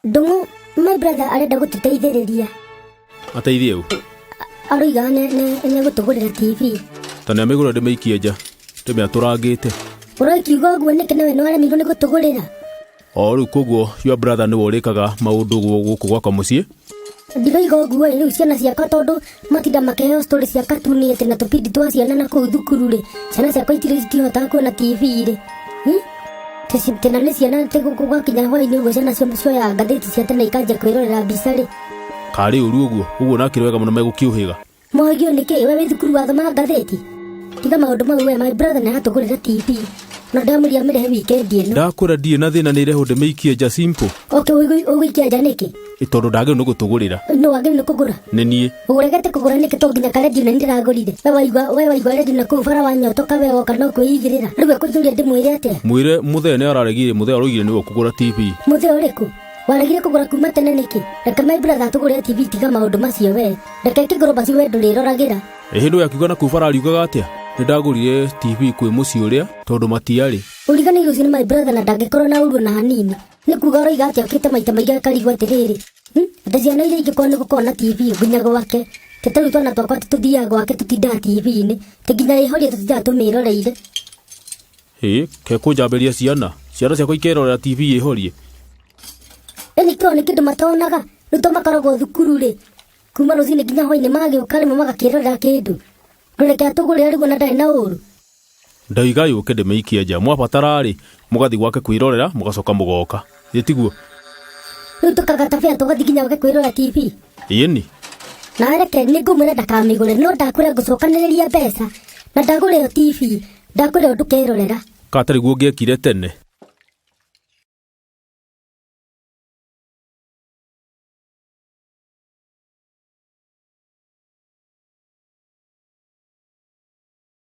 Ndung'u, my brother arenda gũtũteithĩrĩria. Ateithie ũ? Aroiga nĩegũtũgũrĩra TV. Ta nĩamĩgũra ndĩmĩikie nja, ndĩmĩatũrangĩte. Ũrakiuga ũguo nĩkĩ nawe nĩwaremirwo nĩ gũtũgũrĩra? O rĩu koguo your brother nĩwe ũrĩkaga maũndũ gũkũ gwakwa mũciĩ? Ndiroiga ũguo ĩ, rĩu ciana ciakwa tondũ matinda makĩheo story cia katuni atĩ na tũbindi twa ciana na kũu thukuru rĩ, ciana ciakwa itirĩ citihotaga kuona TV rĩ. Hmm? Tena nĩ ciana atĩ gwakinya hwainĩ ũguo ciana cioyaga ngathĩti cia tene ikanjia kwĩrorera mbica rĩ. Karĩ ũru ũguo, ũguo nakĩrĩ wega mũno megũkĩũhĩga. Mohĩgio nĩ kĩ? We wĩ thukuru wathomaga ngathĩti? Tiga maũndũ mau we, my brother nĩ aratũgũrĩra TV. Na ndamũria amĩrehe weekend ĩno. Ndakwĩra ndirĩ na thĩna nĩ irehwo ndĩmĩikie nja simple. Okay, ũgũikia nja nĩkĩ? Ĩ tondũ ndagĩrĩirwo nĩ gũtũgũrĩra. Nũ wagĩrĩirwo nĩ kũgũra? Nĩ niĩ. Ũregete kũgũra nĩkĩ to nginya karendio na nĩndĩragũrire. We waigua we waigua rendio na kũu bara wanyotoka we woka no kwĩigĩrĩra. Rĩu ekũnjũria ndĩmwĩre atĩa? Mwĩre mũthee nĩ araregire mũthee aroigire nĩwe ũkũgũra TV. Mũthee ũrĩkũ? Waregire kũgũra kuma tene nĩkĩ? Reke my brother atũgũrĩre TV tiga maũndũ macio we. Reke kĩgũrũ basi we ndũrĩroragĩra. Ĩ hĩndĩ ĩyo akiuga na kũu bara ariugaga atĩa? Nĩ ndagũrire TV kwĩ mũciĩ ũrĩa tondũ matiarĩ. Ũriganĩirwo ũcio nĩ my brother na ndangĩkorwo na ũru ona hanini. Nĩ kuga ũroiga atĩa okĩte maita maingĩ akarigwo atĩrĩrĩ. Atĩ ciana iria ingĩ kwao nĩ gũkoragwo na TV nginya gwake. Te tarĩu twana twakwa tũthiaga gwake tũtindaga TV-inĩ. Te nginya ĩhorie tũtindaga tũmĩroreire. Ĩ, kekũnjambĩria ciana. Ciana ciakwa ikerorera TV ĩhorie. Ĩni kĩo nĩ kĩndũ matonaga. Rĩu to makoragwo thukuru rĩ. Kuma rũcinĩ nginya hwainĩ magĩũka rĩmwe magakĩrorera kĩndũ. Ndũreke atũgũrĩre rĩu ona ndarĩ na ũru. Ndoiga yũke ndĩmĩikie nja. Mwabatara-rĩ, mũgathiĩ gwake kwĩrorera, mũgacoka mũgoka. Ĩ tiguo? Rĩu tũkagata bĩa tũgathiĩ nginya gwake kwĩrorera TV. Ĩni. Na reke nĩ ngũmwĩra ndakamĩgũre no ndakwĩra ngũcokanĩrĩria mbeca na ndagũra ĩyo TV ndakwĩra ũndũkerorera. Ka tarĩguo ũngĩekire tene.